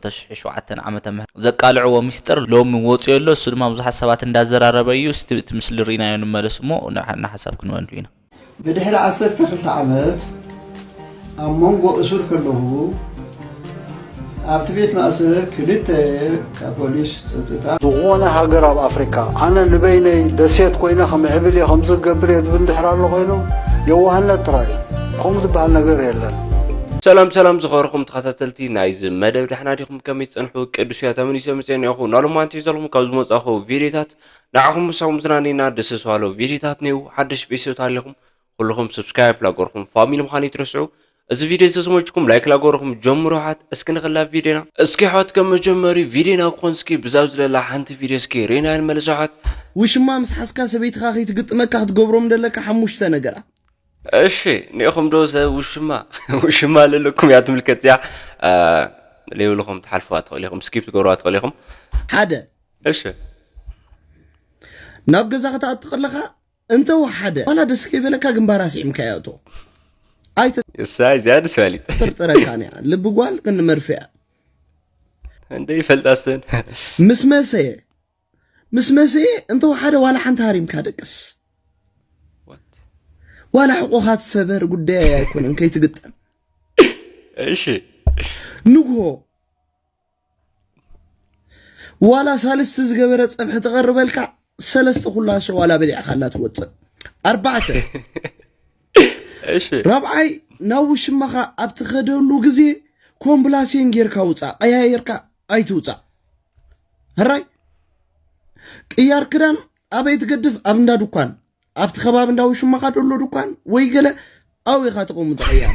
ክልተ ሽሕን ሸውዓተን ዓመተ ምህረት ዘቃልዕዎ ሚስጥር ሎሚ ወፂኡ ኣሎ። እሱ ድማ ብዙሓት ሰባት እንዳዘራረበ እዩ። እስቲ እቲ ምስሊ ርኢናዮ ንመለስ እሞ ንሓ-፣ ንሓሳብ ክንወንዱ ኢና። ብድሕሪ ዓሰርተ ክልተ ዓመት ኣብ መንጎ እሱር ከለኹ ኣብቲ ቤት ማእሰር ክልተ ካብ ፖሊስ ጸጥታ ዝኾነ ሃገር ኣብ ኣፍሪካ ኣነ ንበይነይ ደሴት ኮይነ ከምዕብል እየ ከምዚ ክገብር እየ ዝብል እንድሕር ኣሎ ኮይኑ የዋህነት ጥራይ እዩ። ከምኡ ዝበሃል ነገር የለን። ሰላም ሰላም ዝኸበርኩም ተኸታተልቲ ናይዚ መደብ ዳሕና ዲኹም ከመይ ትጸንሑ? ቅዱስ እያ ተመሊሰ መጽአ እኒአኹ ናሎማንቲ ዘለኹም ካብ ዝመጻኹ ቪድዮታት ንዓኹም ምሳኹም ዝናነና ደስ ዝባሎ ቪድዮታት ኔው ሓደሽ ቤተሰብ ኣለኹም ኩልኹም ሰብስክራይብ ላገርኩም ፋሚሊ ምዃን ይትረስዑ። እዚ ቪድዮ ዝተስሞችኩም ላይክ ላገርኩም ጀምሩ ሓት እስኪ ንኽላ ቪድዮና እስኪ ሓት ከም መጀመሪ ቪድዮና ክኾን እስኪ ብዛብ ዝለላ ሓንቲ ቪድዮ እስኪ ሬና ንመለሶ ሓት። ውሽማ ምስ ሓስካ ሰበይትኻ ከይትግጥመካ ክትገብሮም ደለካ ሓሙሽተ ነገራት። እሺ ኒኹም ዶ ሰብ ውሽማ ውሽማ ለለኩም እያ ትምልከት እዚኣ። ሌብልኹም ትሓልፍዋ ትኽእል ኢኹም ስኪፕ ትገብርዋ ትኽእል ኢኹም። ሓደ እሺ ናብ ገዛ ክትኣቱ ከለኻ እንተ ወሓደ ዋላ ደስ ከይበለካ ግንባራ ስዒምካ ያእቶ ኣይተ እሳ እዚኣ ደስ በሊት ጥርጥረካን እያ። ልቢ ጓል ክንመርፍያ እንደ ይፈልጣስን ምስ መሰየ ምስ መሰየ እንተ ወሓደ ዋላ ሓንቲ ሃሪምካ ደቅስ ዋላ ሕቆኻ ትሰበር ጉዳይ ኣይኮነን ከይትግጠም። እሺ ንግሆ ዋላ ሳልስቲ ዝገበረ ጸብሒ ተቐርበልካ ሰለስተ ኩላሶ ዋላ በሊዕካላ ትወጽእ። ኣርባዕተ እሺ ራብዓይ ናብ ውሽማኻ ኣብ ትኸደሉ ግዜ ኮምብላሴን ጌርካ ውጻእ፣ ቀያየርካ ኣይትውጻእ። ሕራይ ቅያር ክዳን ኣበይ ትገድፍ? ኣብ እንዳ ድኳን ኣብቲ ከባቢ እንዳ ውሽማኻ ደሎ ድኳን ወይ ገለ ኣብኡ ኢኻ ተቐምጦ ቅያር።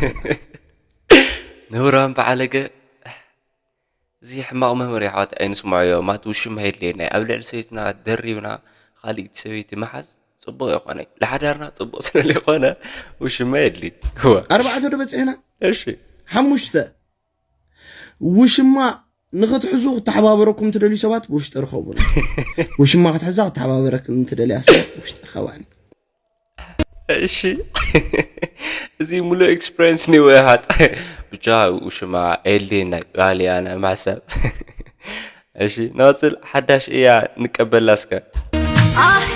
ነውራም በዓለገ እዚ ሕማቕ መምህር የሕዋት ኣይንስምዖዮ። ማት ውሽማ የድልየና እዩ። ኣብ ልዕሊ ሰበይትና ደሪብና ካልእቲ ሰበይቲ ምሓዝ ጽቡቕ ይኾነ እዩ። ለሓዳርና ጽቡቕ ስለ ዘይኮነ ውሽማ የድሊ። እወ። ኣርባዕተ ዶ በጺሕና? እሺ። ሓሙሽተ ውሽማ ንኽትሕዙ ክተሓባበረኩም ትደልዩ ሰባት ብውሽጢ ርኸቡና። ውሽማ ክትሕዛ ክተሓባበረክን ትደልያ ሰባት ብውሽጢ ርኸባኒ። እሺ እዚ ሙሉእ ኤክስፐሪንስ ኒወ ሃጥ ብቻ ውሽማ ኤሌ ናይ ባልያ ናይ ማሰብ። እሺ ንቐጽል ሓዳሽ እያ ንቀበላ እስከ። ኣሄ፣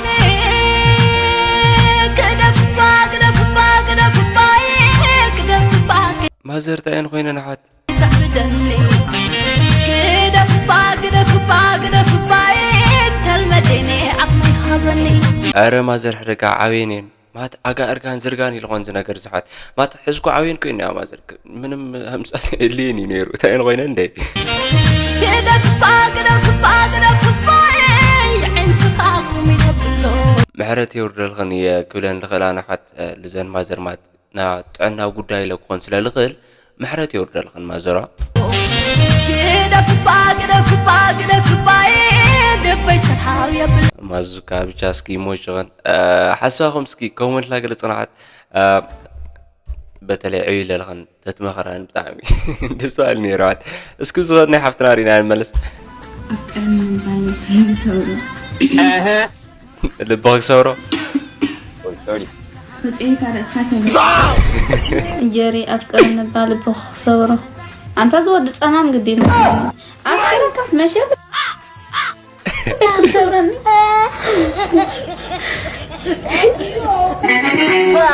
ግደፍባ፣ ግደፍባ፣ ግደፍባ፣ ግደፍባ። ማዘር ታይ ኮይነን ኣሕዋት? ተዕብደኒ። ግደፍባ፣ ግደፍባ፣ ግደፍባ፣ ተልመዴኔ ዓቕሚ ሃበኒ። ኣረ ማዘር ሕደጋ ዓብየን እየን። ማት ኣጋ እርጋን ዝርጋን ኢልኾን ዝነገር ዝሓት ማት ሕዝኩ ዓብየን ኮይነ ኣማዘር ምንም ህምሳት የድልየን እዩ ነይሩ እንታይ ኮይነ እንደ ግደፍባ፣ ግደፍባ፣ ግደፍባ፣ የዕንትኻ ቁሚ ተብሎ። ምሕረት የውርደልኽን እየ ክብለን ዝኽእላ ንሓት ልዘን ማዘር ማት ና ጥዕና ጉዳይ ኢለ ክኾን ስለ ልኽእል ምሕረት የውርደልኽን ማዘሯ። ግደፍባ፣ ግደፍባ፣ ግደፍባ፣ ልበይ ስርሓው የብል። ማዙካ ብቻ እስኪ ይሞሽኽን ሓሳኹም እስኪ ኮመንት ላገለ ጽናዓት በተለይ ዕብዩ ለለኽን ተትመኸረን ብጣዕሚ ደስ በሃሊ ነይረዋት። እስኪ ዝኸድ ናይ ሓፍትና ሪና ንመለስ። ኣፍቀርኒ ምባል ልቢ ክሰብሮ። ልቢ ክሰብሮ። ኦይ፣ ሶሪ። መጽሔት ኣርእስታ ሰብሮ። ጀሪ ኣፍቀርኒ እባ ልቢ ክሰብሮ። ኣንታ ዝወዲ ጸማም ግዲ ነው። ኣፍቀረካስ መሸ ክትሰብረኒ።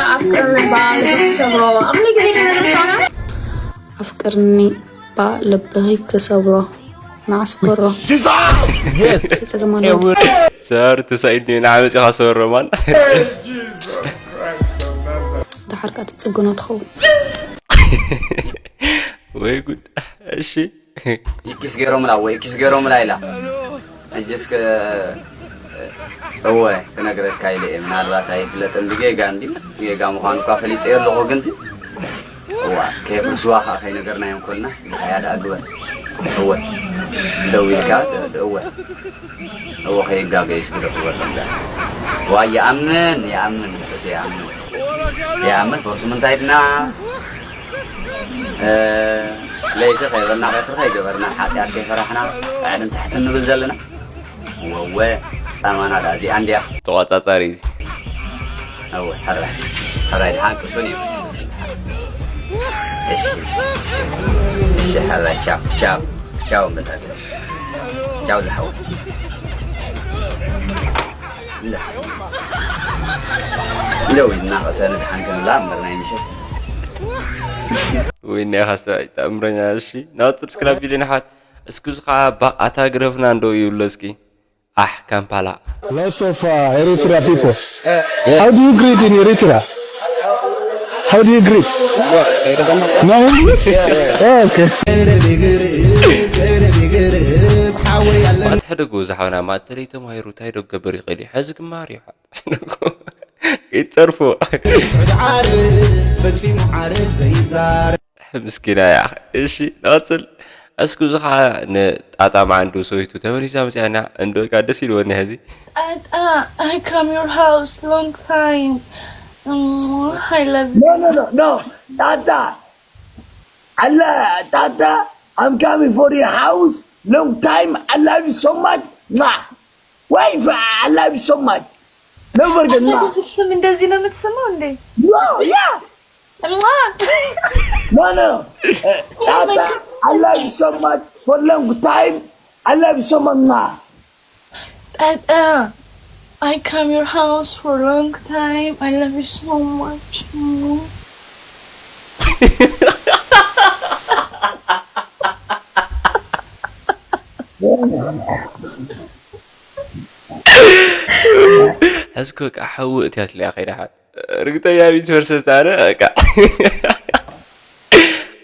ኣፍቀርኒ እባ ልቢ ክሰብሮ። ኣብ ግዜ ገና ኣፍቅርኒ እባ ልብኺ ክሰብሮ። ንዓስበሮ። Yes! ተጸገማሉ። ሰር ተሳኢድኒ ንዓ መጺኻ ሰበሮ ማን። ደሓርካ ትጽግኖ ትኸውን። ወይ ጉድ። እሺ። ይኪስ ገይሮምላ ወይ ይኪስ ገይሮምላ ኢላ። እጅስከ እወ ክነግረካ ኢለ እየ። ምናልባት ኣይፍለጥን ብጌጋ እንዲ ጌጋ ምዃኑ እኳ ፈሊጠዮ ኣለኹ ግን እዋ ከየፍርስዋ ከዓ ከይነገርናዮም ኮልና ድሃያ ደኣ ግበር። እወ ደው ኢልካ እወ እወ ከይጋገዩስ ግደፉ በሎም ደኣ። ዋ ይኣምን ይኣምን ንሱስ ይኣምን ይኣምን ፈርሱ ምንታይ ድና ለይቲ ከይበልና ቀትሪ ከይገበርና ሓጢኣት ከይፈራሕና ላዕልን ታሕትን ንብል ዘለና። ወወ ጻማና ዳ እዚኣ እንድያ። ተቋጻጻሪ እዚ። ኣወ ሕራይ ሕራይ ድሓን ቅሱን እዩ። እሺ እሺ ሕራይ ቻው ቻው። ቻው መታገል። ቻው ዝሓው። እንዳ። እንደው እናቐሰ ንድሓን ክንብላ እምበር ናይ ምሸት። ወይ ናይ ኻስባ ይጣምረኛ። እሺ፣ ናብ ጥርስክራ ቢልን ሓት እስኩ ዝኻ ባቃታ ግረፍና እንዶ ይብሎ እስኪ። ኣሕ ካምፓላ። Lots of uh, Eritrea people. How do you greet in Eritrea? How do you greet? No English? Okay. ማት ሕደጉ ዝሓውና ማተለይ ተማሂሩ ታይ ዶ ገበር ይኽእል እዩ። ሕዚ ክማር እዩ። ይጸርፎ። ፈጺሙ ዓርብ ዘይዛረብ ምስኪና እያ። እሺ፣ ንቐጽል። እስኩ ዝኻ ንጣጣ ማዓንዱ ሰዊቱ ተመሊሳ መጽያና እንዶ ቃ ደስ ኢልወኒ ሕዚ። Tata, I come your house long time. Mm, I love you. No, no, no, no. Tata. Allah, Tata, I'm coming for your house. Long time. I love you so much. Mwah. Wife, I love you so much. Never get አንተ mwah. ስትስም እንደዚህ ነው የምትስመው እንዴ? No, yeah. Mwah. No, no. Uh, Tata, I love you so much for long time. I love you so much. Mwah. Tata, I come your house for a long time. I love you so much. Mwah. ሕዝኮ ቃ ሓዊ እትያ ትልያ ከይዳ ሓት ርግጠኛ ሚት ፐርሰንት ኣነ ቃ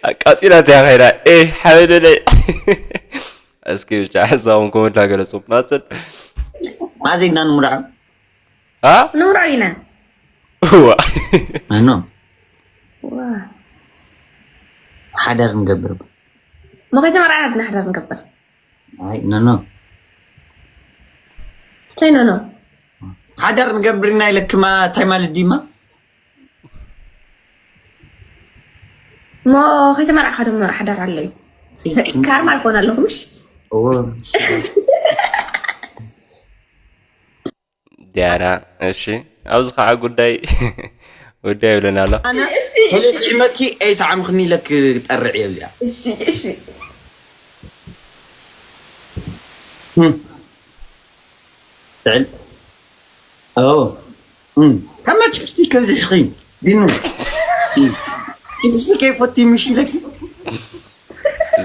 ኣቃጺላ እትያ ከይዳ ኤ ሓበደለይ። እስኪ ብቻ ሕሳኹም ኮመንት ላገለጹ ናጽል ማዘይ እና ንምርዖ አ ንምርዖ ኢና ዋ ኖ ዋ ሓዳር ንገብር መኸተ መርዓናት ንሕዳር ንገብር ኣይ ኖ ኖ እንታይ ኖ ኖ ሓዳር ንገብር ኢና ኢለክማ እንታይ ማለት ድዩማ ሞ ከይተመርዓኻ ድማ ሓዳር ኣሎ እዩ ካርማ ኣልኮን ኣለኹ ምሽ እዎ ዲያና እሺ ኣብዚ ከዓ ጉዳይ ጉዳይ ይብለና ኣሎ ኣነ ሕልፍ ዒመኪ ኤይ ሰዓምክኒ ኢለክ ጠርዕ እየ እዚኣ እሺ እሺ እም። ትዕል ኦ እም። ከመ ችፕስቲ ከምዚ ኢኺ ዲኑ ችፕስቲ ከይፈቲ ምሽ ኢለኪ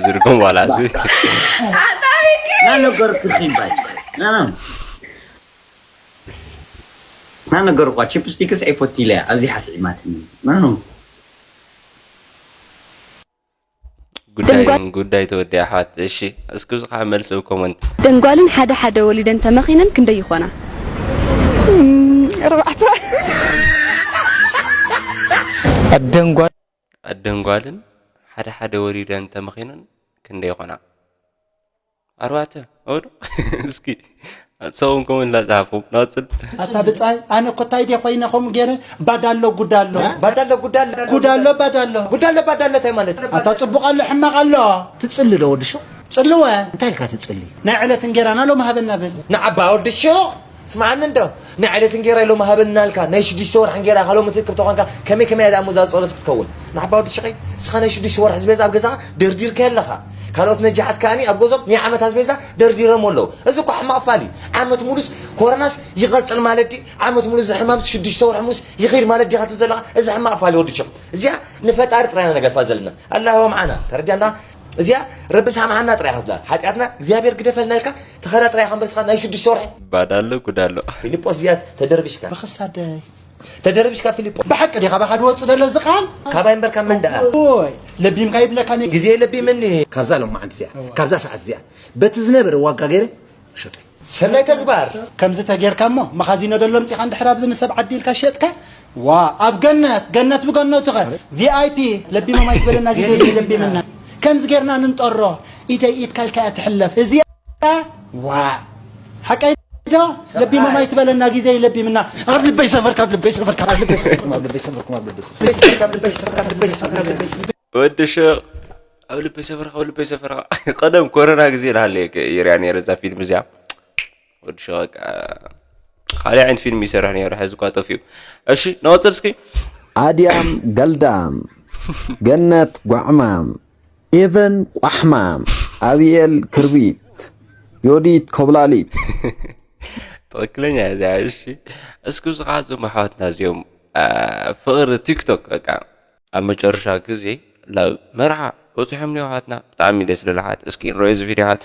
ዝርኩም ዋላ ናነገርኩኺ ባይ ናና ናነገርኳ ችፕስቲክስ ኣይፈቲ ኢለ ኣብዚ ሓስዒማትኒ ናኑ ጉዳይ ጉዳይ ተወዲኣ ኣሕዋት። እሺ እስኪ እዚ ከዓ መልሲ ኣብ ኮመንት ደንጓልን ሓደ ሓደ ወሊደን ተመኺነን ክንደይ ይኾና? ኣርባዕተ ኣደንጓል ኣደንጓልን ሓደ ሓደ ወሊደን ተመኺነን ክንደይ ይኾና? ኣርባዕተ። ኦዶ እስኪ ሰውን ኮመንት ላጻፉ ናጽል ኣታ ብጻይ ኣነ እኮ እንታይ ድየ ኮይነ ከምኡ ገይረ ባዳሎ ጉዳሎ ባዳሎ ጉዳሎ ጉዳሎ ባዳሎ ጉዳሎ ባዳሎ እንታይ ማለት ኣታ ጽቡቕ ኣሎ ሕማቕ ኣሎ ትጽሊ ዶ ወዲ ሸው ጽልወ እንታይ ኢልካ ትጽሊ ናይ ዕለት እንጌራና ሎም ሃበና ብል ንዓባ ወዲ ሸው ስማዓኒ እንዶ ናይ ዕለት እንጌራ ኢሎም ሃበና ኢልካ ናይ ሽዱሽተ ወርሒ እንጌራ ካልኦም ትእክብ ተኾንካ ከመይ ከመይ እያ ደኣ እዛ ጸሎት ክትከውን ንዓባ ወዲ ሸቀይ እስኻ ናይ ሽዱሽተ ወርሒ ኣስቤዛ ኣብ ገዛኻ ደርዲርካዮ ኣለኻ ካልኦት ነጃሓት ከኣኒ ኣብ ገዞም ናይ ዓመት ኣስቤዛ ደርዲሮም ኣለዉ እዚ እኮ ሕማቕ ፋል እዩ ዓመት ሙሉስ ኮረናስ ይቐጽል ማለት ድዩ ዓመት ሙሉስ እዚ ሕማም ሽዱሽተ ወርሒ ሙሉስ ይኸይድ ማለት ዲኻ ትብል ዘለኻ እዚ ሕማቕ ፋል እዩ ወዲ ሸው እዚኣ ንፈጣሪ ጥራይና ነገድፋ ዘለና ኣላህ ወምዓና ተረዲኣና እዚኣ ረቢ ሳምሓና ጥራይ ኢኻ ትብላ ሓጢኣትና እግዚኣብሔር ግደፈልና ኢልካ ተኸዳ ጥራይ ኢኻ እምበር እስኻ ናይ ሽዱሽተ ወርሒ ባዳሎ ጉዳሎ ፊልጶስ እዚኣ ተደርቢሽካ ብኽሳደይ ተደርቢሽካ ፊልጶስ ብሓቂ ዲኻ ባኻ ድወጽእ ደሎ እዚ ቃል ካባይ እምበር ካብ መን ደኣ ኦይ ለቢምካ ይብለካ ነ- ግዜ ለቢምኒ ካብዛ ሎማዓንቲ እዚኣ ካብዛ ሰዓት እዚኣ በቲ ዝነበረ ዋጋ ገይረ ሸጦ ሰናይ ተግባር ከምዚ ተጌርካ እሞ መኻዚኖ ደሎ ምፂኻ እንድሕር ኣብዚ ንሰብ ዓዲ ኢልካ ሸጥካ ዋ ኣብ ገነት ገነት ብገነቱ ኸ ቪኣይፒ ለቢሞም ኣይትበለና ግዜ እዩ ለቢምና ከምዚ ጌርና ንንጠሮ ኢደይ ኢድካ ኢልካ እያ ትሕለፍ እዚኣ ዋ ሓቀይ ዶ ለቢሞም ኣይትበለና ግዜ እዩ ለቢምና ኣብ ልበይ ሰፈርካ ኣብ ልበይ ሰፈርካ ኣብ ልበይ ሰፈርኩም ኣብ ልበይ ሰፈርኩም ኣብ ልበይ ሰፈርኩም ወዲ ሽቕ ኣብ ልበይ ሰፈርካ ኣብ ልበይ ሰፈርካ ቀደም ኮረና ግዜ ላሃለ ይርያ ነረ እዛ ፊልም እዚኣ ወዲ ሽቕ በቃ ካልእ ዓይነት ፊልም ይሰርሕ ነረ ሕዚ እኳ ጠፊኡ እሺ ንቐፅል እስኪ ኣድያም ገልዳም ገነት ጓዕማም ኤቨን ቋሕማም ኣብኤል ክርቢት፣ ዮዲት ኮብላሊት። ትኽክለኛ እዚኣ። እሺ፣ እስኪ እዚ ከዓ እዞም ኣሕዋትና እዚኦም፣ አ፣ ፍቕሪ ቲክቶክ በቃ ኣብ መጨረሻ ግዜ ናብ መርዓ በፂሖም እኒኦ ኣሕዋትና። ብጣዕሚ ደስ ዝብል ኣሕዋት። እስኪ ንሪኦ እዚ ቪድዮ ኣሕዋት።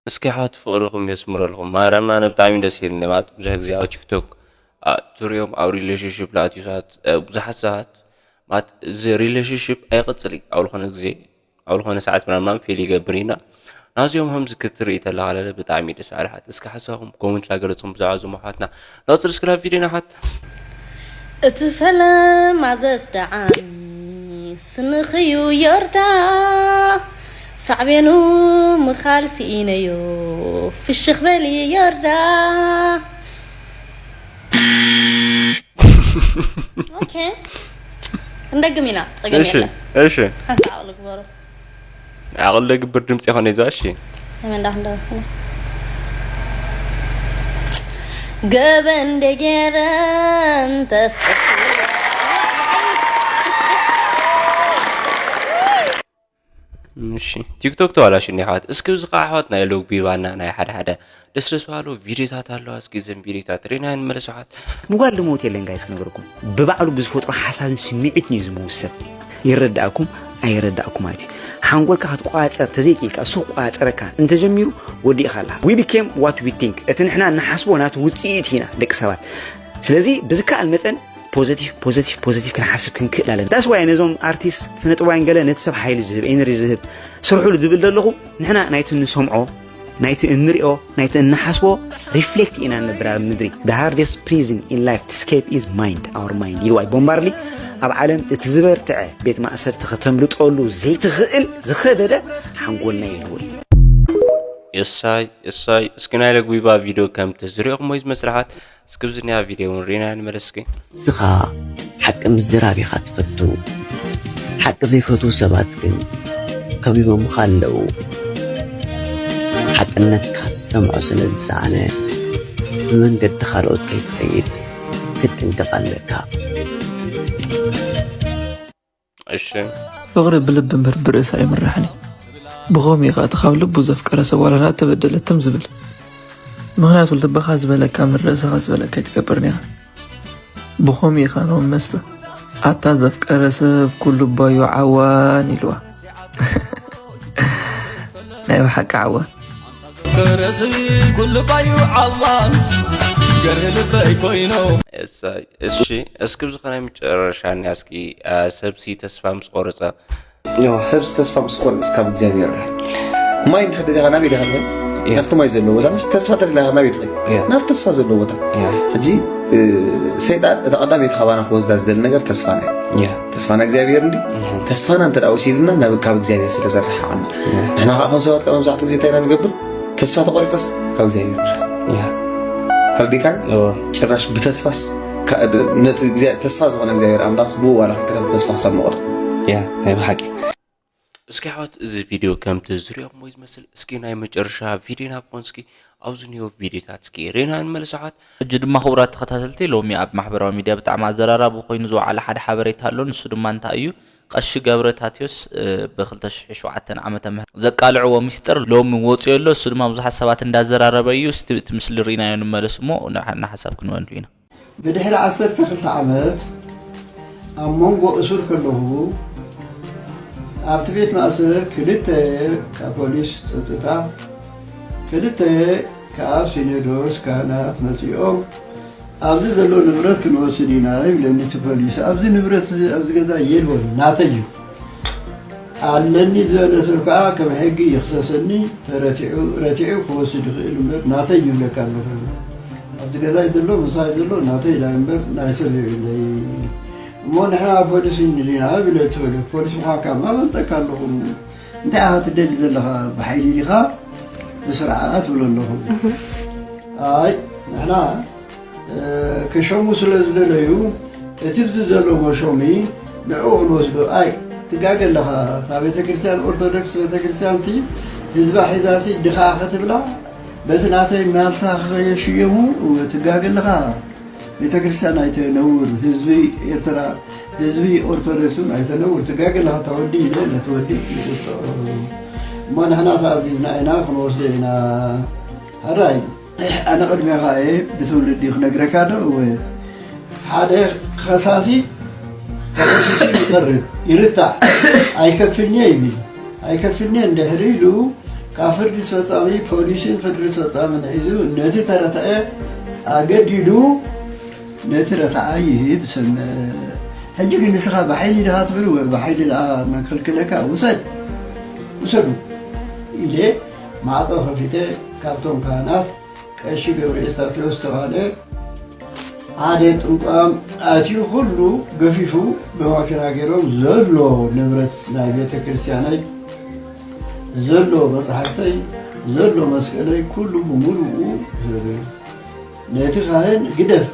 እስኪ ኣሕዋት ፍቕርኹም የስምረልኩም። ማርያም ኣነ ብጣዕሚ ደስ ኢሉኒ። ማለት ብዙሕ ግዜ ኣብ ቲክቶክ፣ አ፣ ትሪኦም ኣብ ሪሌሽንሽፕ ዝኣትዩ ሰባት፣ አ፣ ብዙሓት ሰባት ማለት እዚ ሪሌሽንሽፕ ኣይቕጽል እዩ። ኣብ ዝኾነ ግዜ ኣብ ዝኾነ ሰዓት ምናምን ፌል ይገብር ኢና። ናዚኦም ከምዚ ክትርኢ ተለኻ ለለ ብጣዕሚ ደስ በሃሊ ኣሕዋት። እስኪ ሓሳብኩም ኮመንት ላገለጽኩም ብዛዕባ እዞም ኣሕዋትና። ንቕጽል እስኪ ናብ ቪድዮና ኣሕዋት። እቲ ፈለማ ዘስደዓኒ ስንኽዩ ዮርዳ ሳዕቤኑ ምኻል ስኢነዮ ፍሽኽ በሊ ዮርዳ ኦኬ እንደግም ኢና ጸገም እሺ የለን እሺ ሓንሳእ ዓቕሊ ግበሩ ዓቕሊ ደግብር ድምፂ ይኾነ ይዛ እሺ ከመይ እንዳክንደረፍኩ ገበን ደጌረን ተፍቅስ እሺ ቲክቶክ ተዋላሽ እኒ ኣሕዋት እስኪ እዚ ከዓ ኣሕዋት ናይ ሎግ ቢባና ናይ ሓደ ሓደ ደስ ደስ ባሉ ቪዲዮታት ኣለዋ እስኪ እዘን ቪዲዮታት ሪና ንመለስ ኣሕዋት ምጓል ድመውት የለን ጋይስ ክነገርኩም ብባዕሉ ብዝፈጥሮ ሓሳብን ስምዒትን እዩ ዝምውሰን ይረዳእኩም ኣይረዳእኩም ማለት እዩ ሓንጎልካ ክትቆፃፀር ተዘይክኢልካ እሱ ክቆፃፀረካ እንተጀሚሩ ወዲእካ ኣለካ we became what we think እቲ ንሕና እንሓስቦ ናቱ ውፅኢት ኢና ደቂ ሰባት ስለዚ ብዝከኣል መጠን positive positive positive ክንሓስብ ክንክእል ኣለና that's why ነዞም ኣርቲስት ስነ ጥበባውያን ገለ ነቲ ሰብ ሓይሊ ዝህብ energy ዝህብ ስርሑሉ ዝብል ዘለኹ ንሕና ናይቲ ንሰምዖ ናይቲ እንሪኦ ናይቲ እንሓስቦ reflect ኢና ንነብር ኣብ ምድሪ the hardest prison in life to escape is mind our mind ኢልዋ ቦምባርሊ ኣብ ዓለም እቲ ዝበርትዐ ቤት ማእሰርቲ ከተምልጠሉ ዘይትኽእል ዝኸበደ ሓንጎልና ኢልዎ እዩ የሳይ የሳይ እስኪ ናይ ለጉቢባ ቪድዮ ከምቲ ዝሪኦኹሞ እዩ ዝመስል ኣሕዋት እስኪ ብዝኒያ ቪድዮ እውን ሪና ንመለስ እስኪ ንስኻ ሓቂ ምዝራብ ኢኻ ትፈቱ ሓቂ ዘይፈትዉ ሰባት ግን ከቢቦምኻ ኣለዉ ሓቅነትካ ዝሰምዖ ስለ ዝሰኣነ ብመንገዲ ካልኦት ከይትኸይድ ክትጥንቀቕ ኣለካ እሺ ፍቕሪ ብልቢ እምበር ብርእሲ ኣይምራሕን እዩ። ብኸምኡ እዩ ኸኣ እቲ ካብ ልቡ ዘፍቀረ ሰብ ዋላ ናተበደለ ትም ዝብል። ምኽንያቱ ልብኻ ዝበለካ እምበር ርእስኻ ዝበለካ ኣይትገብርን ኢኻ። ብኸምኡ እዩ ኸኣ ኖም መስተ ኣታ ዘፍቀረ ሰብ ኩሉ እባ እዩ ዓዋን ኢልዋ። ናይ ብሓቂ ዓዋን። ከረሲ ኩሉ ባዩ ዓዋን ገርህ ልበይ ኮይኑ እሰይ። እሺ እስኪ ብዝኾነ መጨረሻ እኒያ እስኪ አ፣ ሰብሲ ተስፋ ምስ ቆረፀ ያው ሰብሲ ተስፋ ምስ ቆረፅ ካብ እግዚኣብሔር ርሕቅ ማይ እንድሕር ደሊኻ ናበይ ዲኻ ትኸይድ ናብቲ ማይ ዘለዎ ቦታ ምሽ ተስፋ ተደሊኻ ናበይ ትኸይድ ናብ ተስፋ ዘለዎ ቦታ ሕጂ እ፣ ሰይጣን እታ ቀዳመይቲ ካባና ክወስዳ ዝደሊ ነገር ተስፋና እዩ ተስፋና እግዚኣብሔር እንዲ ተስፋና እንተ ደኣ ወሲድና ናብ ካብ እግዚኣብሔር ስለ ዘረሓቐና ንሕና ከዓ ከም ሰባት ከዓ መብዛሕትኡ ግዜ እንታይ ኢና ንገብር ተስፋ ተቆሪፀስ ካብ እግዚኣብሔር ንርሕቅ ተረዲእካ ጭራሽ ብተስፋስ ካ- ነቲ እግዚኣብሔር- ተስፋ ዝኾነ እግዚኣብሔር ኣምላኽስ ብኡ ዋላ ከይተረፈ ተስፋ ክሳብ ንቆርፅ ያ ናይ ብሓቂ እስኪ ኣሕዋት እዚ ቪድዮ ከምቲ ዝሪኦሞ ዝመስል እስኪ ናይ መጨረሻ ቪድዮና ክኾን እስኪ ኣብዚ እኒኦ ቪድዮታት እስኪ ሪና ንመለስ ኣሕዋት ሕጂ ድማ ክቡራት ተኸታተልቲ ሎሚ ኣብ ማሕበራዊ ሚድያ ብጣዕሚ ኣዘራራቢ ኮይኑ ዝወዓለ ሓደ ሓበሬታ ኣሎ ንሱ ድማ እንታይ እዩ ቀሺ ገብረታትዮስ ብ2007 ዓመተ ምህረት ዘቃልዕዎ ሚስጥር ሎሚ ወፂኡ ኣሎ እሱ ድማ ብዙሓት ሰባት እንዳዘራረበ እዩ እስቲ እቲ ምስሊ ርኢናዮ ንመለስ እሞ ንሓሳብ ክንወንዱ ኢና ብድሕሪ ዓሰርተ ክልተ ዓመት ኣብ መንጎ እሱር ከለኹ ኣብቲ ቤት ማእሰር ክልተ ካብ ፖሊስ ጸጥታ ክልተ ካብ ሲኖዶስ ካህናት መጺኦም ኣብዚ ዘሎ ንብረት ክንወስድ ኢና ይብለኒ እቲ ፖሊስ ኣብዚ ንብረት ኣብዚ ገዛ የልቦን ናተይ እዩ ኣለኒ ዝበለ ሰብ ከዓ ከም ሕጊ ይኽሰሰኒ ተረቲዑ ረቲዑ ክወስድ ይኽእል እምበር ናተይ ይብለካ ኣለኹ ኣብ እቲ ገዛይ ዘሎ ምሳይ ዘሎ ናተይ ኢላ እምበር ናይ ሰብ የብለይ። እሞ ንሕና ፖሊስ እንዲና ብለ ትበለ ፖሊስ ምዃንካ ማመንጠካ ኣለኹ። እንታይ ኢኻ ትደሊ ዘለኻ? ብሓይሊ ዲኻ ብስርዓት ትብሎ ኣለኹ። ኣይ ንሕና ከሸሙ ስለ ዝደለዩ እቲ ብዚ ዘሎ መሾሚ ንዕኡ ክንወስዶ። ኣይ ትጋገ ኣለኻ። እታ ቤተ ክርስቲያን ኦርቶዶክስ ቤተ ክርስቲያን ቲ ህዝባ ሒዛሲ ድኻ ክትብላ በቲ ናተይ ማልሳ ከየሽየሙ ትጋገ ኣለኻ። ቤተ ክርስቲያን ኣይተነውር፣ ህዝቢ ኤርትራ ህዝቢ ኦርቶዶክስን ኣይተነውር። ትጋገ ኣለኻ። ተወዲ ኢለ ነቲ ወዲ ይቁጥዖ። እሞ ንሕና ተኣዚዝና ኢና ክንወስዶ ኢና። ሕራይ ኣነ ቅድሜኻ እየ ብትውልዲ ክነግረካ ዶ እወ ሓደ ከሳሲ ተኸሲሱ ይቐርብ ይርታዕ ኣይከፍልኒ ይብል ኣይከፍልኒ እንድሕር ኢሉ ካብ ፍርዲ ተፈጻሚ ፖሊስን ፍርዲ ተፈጻምን ሒዙ ነቲ ተረትዐ ኣገዲዱ ነቲ ረትዓ ይህብ ስምዕ። ሕጂ ግን ንስኻ ብሓይሊ ድኻ ትብል ወይ ብሓይሊ ድኣ መክልክለካ ውሰድ ውሰዱ ኢለ ማዕጾ ከፊተ ካብቶም ካህናት ቀሺ ገብርኤል ሳቴዎስ ዝተባህለ ሓደ ጥምቋም ኣትዩ ኩሉ ገፊፉ ብማኪና ገይሮም ዘሎ ንብረት ናይ ቤተ ክርስቲያነይ ዘሎ መጽሓፍተይ ዘሎ መስቀለይ ኩሉ ብምሉኡ ዘበ ነቲ ካህን ግደፍ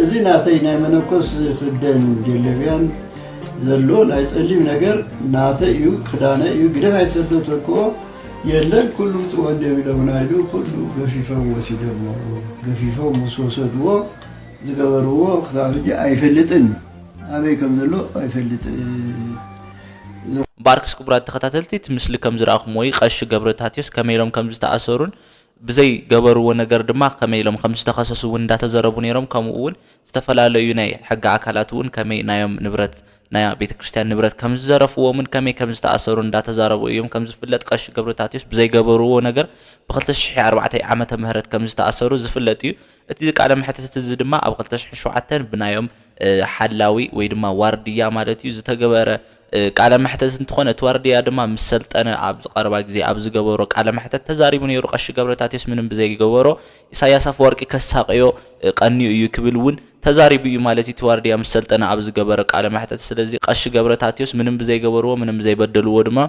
እዚ ናተይ ናይ መነኮስ ዝኽደን ጀለብያን ዘሎ ናይ ጸሊም ነገር ናተይ እዩ ክዳነ እዩ ግደፍ ኣይትሰዶ ተልክዎ የለን ኩሉ ጽወ እንደሚለሙና ኢሉ ኩሉ ገፊፎም ወሲዶሞ። ገፊፎም ምስ ወሰድዎ ዝገበርዎ ክሳብ ሕጂ ኣይፈልጥን። ኣበይ ከም ዘሎ ኣይፈልጥን። ባርክስ ክቡራት ተኸታተልቲ እቲ ምስሊ ከም ዝረኣኹምዎ እዩ ቀሺ ገብረታትዮስ ከመይ ኢሎም ከም ዝተኣሰሩን ብዘይ ገበርዎ ነገር ድማ ከመይ ኢሎም ከም ዝተኸሰሱ እውን እንዳተዘረቡ ነይሮም ከምኡ እውን ዝተፈላለዩ ናይ ሕጊ ኣካላት እውን ከመይ ናዮም ንብረት ናይ ቤተ ክርስቲያን ንብረት ከም ዝዘረፍዎምን ከመይ ከም ዝተኣሰሩ እንዳተዛረቡ እዮም ከም ዝፍለጥ ቀሺ ገብረታትዮስ ብዘይ ገበርዎ ነገር ብ ክልተ ሽሕ ኣርባዕተ ዓመተ ምህረት ከም ዝተኣሰሩ ዝፍለጥ እዩ እቲ ቃለ መሕተት እዚ ድማ ኣብ ክልተ ሽሕ ሸውዓተ ብናዮም ሓላዊ ወይ ድማ ዋርድያ ማለት እዩ ዝተገበረ ቃለ መሕተት እንትኾን እቲ ዋርድያ ድማ ምስ ሰልጠነ ኣብ ዝቐረባ ግዜ ኣብ ዝገበሮ ቃለ መሕተት ተዛሪቡ ነይሩ ቀሺ ገብረታቴዎስ ምንም ብዘይገበሮ ኢሳያስ ኣፈወርቂ ከሳቕዮ ቀንዩ እዩ ክብል እውን ተዛሪቡ እዩ ማለት እዩ እቲ ዋርድያ ምስ ሰልጠነ ኣብ ዝገበረ ቃለ መሕተት ስለዚ ቀሺ ገብረታቴዎስ ምንም ብዘይገበርዎ ምንም ብዘይበደልዎ ድማ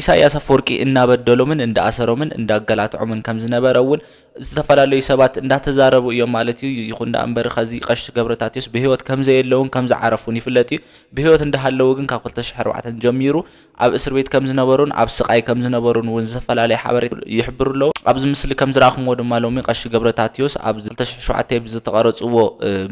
ኢሳያስ ኣፈወርቂ እንዳበደሎምን እንዳኣሰሮምን እንዳገላትዖምን ከምዝነበረ እውን ዝተፈላለዩ ሰባት እንዳተዛረቡ እዮም ማለት እዩ። ይኹን ደኣ እምበር ኸዚ ቀሺ ገብረታቴዎስ ብህይወት ከምዘየለውን ከምዝዓረፉን ይፍለጥ እዩ። ብህይወት እንዳሃለዉ ግን ካብ ክልተ ሽሕ ኣርባዕተ ጀሚሩ ኣብ እስር ቤት ከምዝነበሩን ኣብ ስቓይ ከምዝነበሩን እውን ዝተፈላለዩ ሓበሬታ ይሕብሩ ኣለዉ። ኣብዚ ምስሊ ከምዝረኣኹምዎ ድማ ሎሚ ቀሺ ገብረታቴዎስ ኣብ ክልተ ሽሕ ሸውዓተ ብዝተቐረፅዎ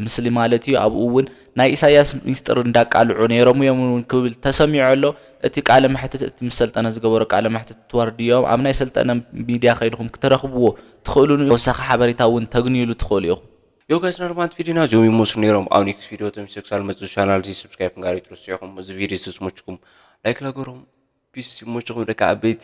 ምስሊ ማለት እዩ ኣብኡ እውን ናይ ኢሳያስ ሚስጥር እንዳቃልዑ ነይሮም እዮም እውን ክብል ተሰሚዑ ኣሎ። እቲ ቃለ መሕትት እቲ ምስ ሰልጠነ ዝገበሮ ቃለ መሕትት ትወርድዮም ኣብ ናይ ሰልጠነ ሚድያ ከይድኹም ክትረኽብዎ ትኽእሉ ተወሳኺ ሓበሬታ እውን ተግንዩሉ ትኽእሉ ኢኹም። Yo guys ናርማንት ቪዲዮና ዞም ይመስሉ ነይሮም ኣብ ኔክስት ቪዲዮ ተምሲክሳል መፅእ ቻናል እዚ ሰብስክራይብ ንጋር ይትረስዑኹም እዚ ቪዲዮ ስስሞችኩም ላይክ ላገሮም ፒስ ይሞችኹም ደቂ ዓበይቲ